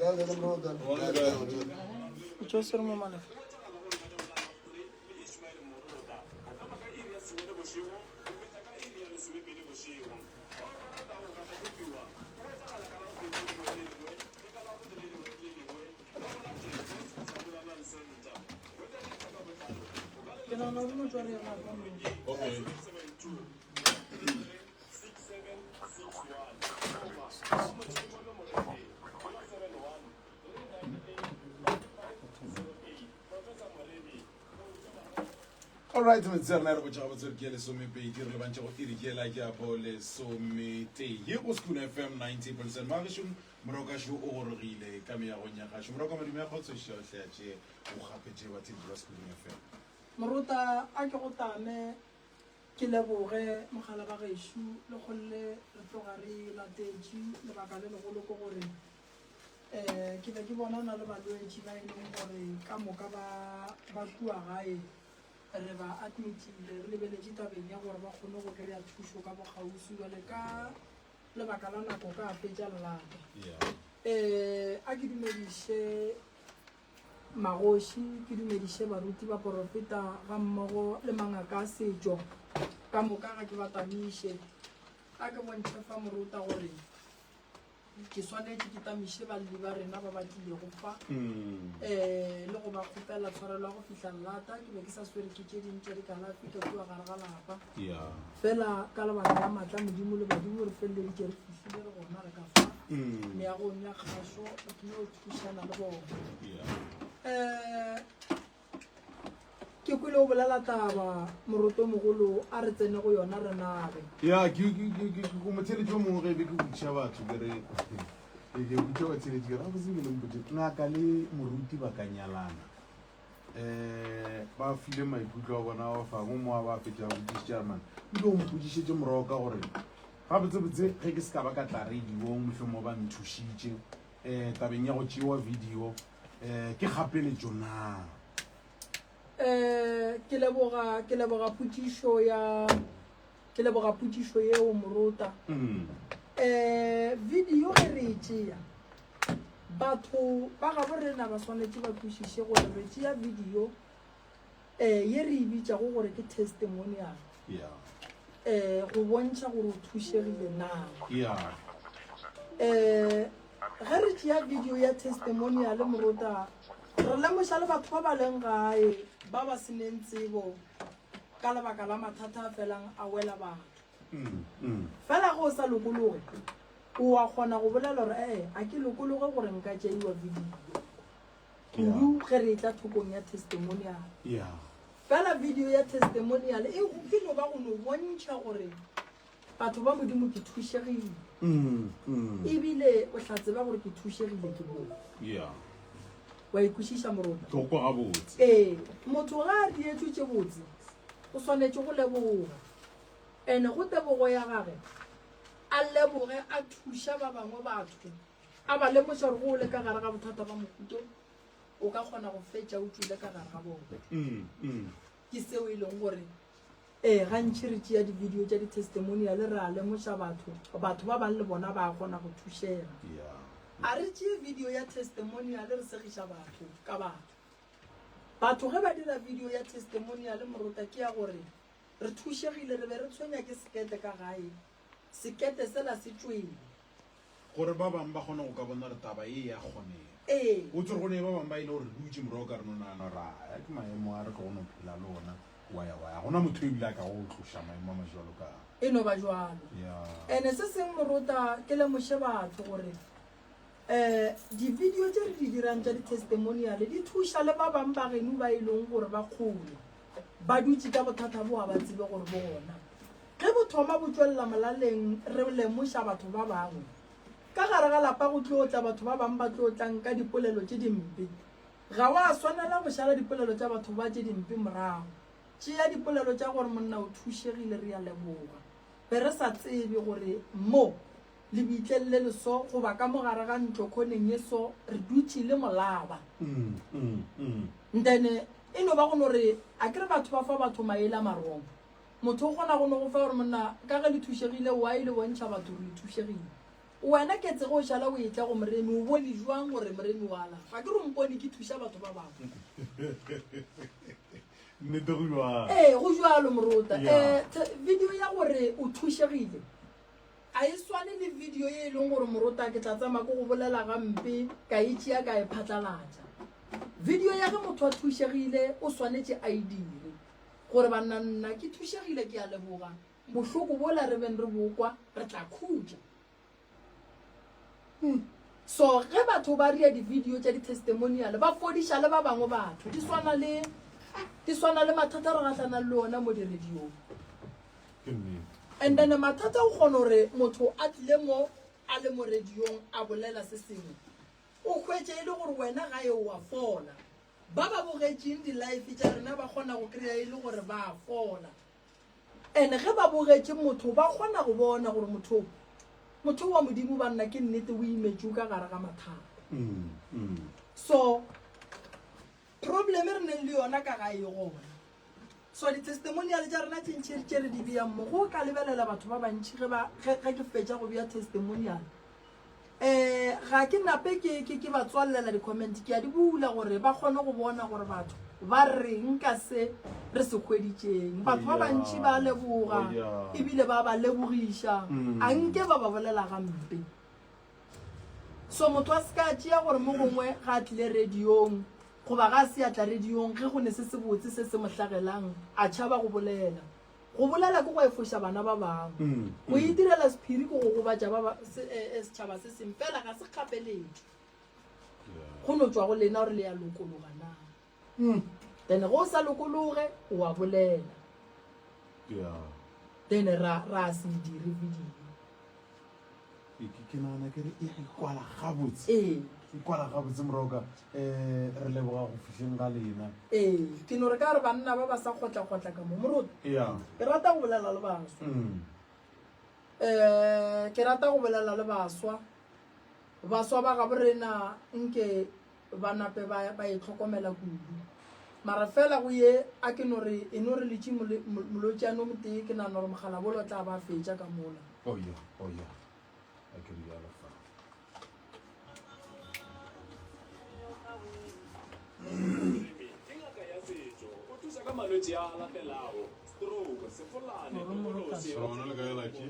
O tšo swere mo malefa. Ke nagana gore no tšwa re ema ka mo. Okay. Alright, metsotso ya rena e re botša gabotse re ke lesomepedi re lebantše go iri ke ela ke ya bo lesometee go Sekhuno FM 90.7 magešo morokašo o gorogile ka meagong ya gašo moroka madume a kgotso šohle a tše o gapetše batheetši ba Sekhuno FM Morota a ke go tame Ke leboge mogala ba gešo le kgolle re tloga re latetše lebaka le legolo ke gore um ke be ke bonana le balwetši ba e leng gore ka moka ba ba kua gae re ba admitile re lebeletše tabeng ya gore ba kgone go kry-a thušo ka bokgauswi jale ka lebaka la nako ka fetša lelata um a ke dumediše Magoši, ke dumediše baruti, baporofeta gammogo le mangaka a setšo ka moka, ga ke ba tamiše. A ke bontšhe fa morota gore ke swanetše ke tamiše balli ba rena ba ba tlilego fa um le go ba kgopela tshwarelo ya go fihla llata. Ke be ke sa swere ke tše ding tša dikalafi ka kua gare ga lapa, fela ka lebaka la maatla a Modimo le badimo re feleleditše re fihlile re gona re ka fa meagong ya kgašo re tlilo thušana le bona um ke kwele o bolela taba morotomogolo a re tsene go yona re nabe ya ke go motheletši o mongwe ge be ke botšiša batho ke re ke botša batheletši ke re gabotse ke lempotse ngaka le moruti ba ka nyalana um ba file maikutlo a bona ba fangwe mo a ba fetša ba botšišitše a re mane o o mpotšišetše morago ka gore gabotsebotse ge ke se ka ba ka tla radiong mohlomongwe ba nthušitše um tabeng ya go tšewa video um ke kgapeletšo na? Um ke leboga ke leboga potšišo ya ke leboga potšišo yeo morota um video ge re e tšea batho ba gabo rena ba swanetše ba kwešiše gore re tšea video um ye re e bitšago gore ke testimonial um go bontšha gore o thušegile na um ge re tšea video ya testimonial morota re lemoša le batho ba ba leng gae ba ba seneng tsebo ka lebaka la mathata a felang a wela batho mm, mm. fela ge o sa lokologe o a kgona go bolela gore ee a ke lokologe gore nka tšeiwa video kudu ge re etla thokong ya testimonial. Yeah. Fela video ya testimonial e ke no ba go no bontšha gore batho ba Modimo ke thušegile. Mm, mm. Ebile o tla tseba gore ke thušegile ke bo. Yeah. Wa ikwešiša morota? Ke kwa gabotse. Ee, motho ga a dietšwe tše botse o swanetše go leboga. Ene go tebogo ya gage a leboge a thuša ba bangwe batho. A ba lemoša gore go o le ka gare ga bothata ba mohuto, o ka kgona go fetša o tšwile ka gare ga bona. Mm, mm. Ke seo e leng gore ee gantši re tšea di-video tša di-testimonial re a lemoša batho, batho ba bang le bona ba kgona go thušega. Yeah. A re tšee video ya testimonial re segiša batho ka batho. Batho ge ba dira video ya testimonial morota ke ya gore re thušegile re be re tshwenya ke sekete ka gae, sekete sela se tšwele. Gore ba bangwe ba kgone go ka bona gore taba ye e a kgonega. Ee. O tsere go ne ba bangwe ba e le gore re dutše morago ka re no nagana gore a ke maemo a re tlo go no phela le ona wa ya wa ya. Ga gona motho ebile a ka go tloša maemo a majwalo ka a. E no ba jwalo. Ya. Ene se seng morota ke lemoše batho gore um di-video tše re di dirang tša di-testimonial di thuša le ba bangwe ba geno ba e leng gore ba kgole ba dutše ka bothata bo ga ba tsebe gore bo gona. Ge bo thoma bo tšwelela molaleng, re lemoša batho ba bangwe. Ka gare ga lapa go tlo tla batho ba bangwe ba tlo tlang ka dipolelo tše dimpe. Ga wa swanela go šala dipolelo tša batho ba tše dimpe morago. Tšea dipolelo tša gore monna o thušegile re a leboga. Be re sa tsebe gore mo lebitleng le le so goba ka mo gare ga ntlo khoneng ye so re dutše le molaba. Ntene e no ba go no re akere batho ba fa batho maele a marong. Motho o kgona go no go fa gore monna ka ge le thušegile why le bontšha batho gore le thušegile. Wena Ketse ge o šala o etla go Moremi o bone jwang gore Moremi o alafa? Ga ke re o mpone ke thuša batho ba bangwe. Nnete go jwalo. Ee, go jwalo Morota. Yeah. Eh, video ya gore o thušegile a e swane le video ye e leng gore Morota ke tla tsamaya ko go bolela gampe ka e tšea ka e phatlalatša. Video ya ge motho a thušegile o swanetše a e dire gore banna nna ke thušegile ke a leboga. Bohloko bola re beng re bo kwa, re tla khutša. So ge batho ba ria di-video tša di-testimonial ba fodiša le ba bangwe batho, di swana le di swana le mathata re gahlanang le ona mo di-radiong. Ke nnete. And then mathata o kgona gore motho a tlile mo a le mo radiong a bolela se sengwe, o hwetše e le gore wena gae o a fola. Ba ba bogetšeng di-life tša rena ba kgona go kry-a e le gore ba a fola. And ge ba bogetše motho ba kgona go bona gore motho motho wa Modimo banna ke nnete o imetšwe ka gare ga mathata. So problem e re neng le yona ka gae e gona. So di-testimonial tša rena tše ntši tše re di beyang mo, go ka lebelela batho ba bantši ge ba ge ge ke fetša go beya testimonial um ga ke nape ke ke ke ba tswallela di-comment, ke a di bula gore ba kgone go bona gore batho ba reng ka se re se hweditšeng. Batho ba bantši ba leboga ebile ba ba lebogiša, a nke ba ba bolela gampe. So motho a se ka tšea gore mo gongwe ga a tlile radiong goba ga a se a tla radiong ge go ne se sebotse se se mo hlagelang a tšhaba go bolela. Go bolela ke go efoša bana ba bangwe. Go itirela sephiri ke go gobatša ba ba, se, e, e, setšhaba se sengwe. Fela ga se kgapeletšo. Go no tšwa go lena gore le ya lokologa na. Then ge o sa lokologe, o a bolela. Then ra, ra se e dire video. Ke, ke nagana ke re e e kwala gabotse. Ee. E kwala gabotse moroka. Eh, re leboga go fihleng ga lena. Ee, ke no re ka re banna ba ba sa kgotla-kgotla ka mo. Moruti, Yeah. ke rata go bolela le baswa. Mm. Eh, ke rata go bolela le baswa. Baswa ba gabo rena nke ba nape ba ba itlhokomela kudu. Mara fela go ye a ke no re e no re letše molotšane o motee ke nagana gore mogalabolo o tla ba fetša ka mola. Oh yeah, oh yeah. A ke rialo fa. Ke ngaka ya setšo, o thuša ka malwetši a a latelago, stroke, sefolane, tokološi, Lona le kae la tše?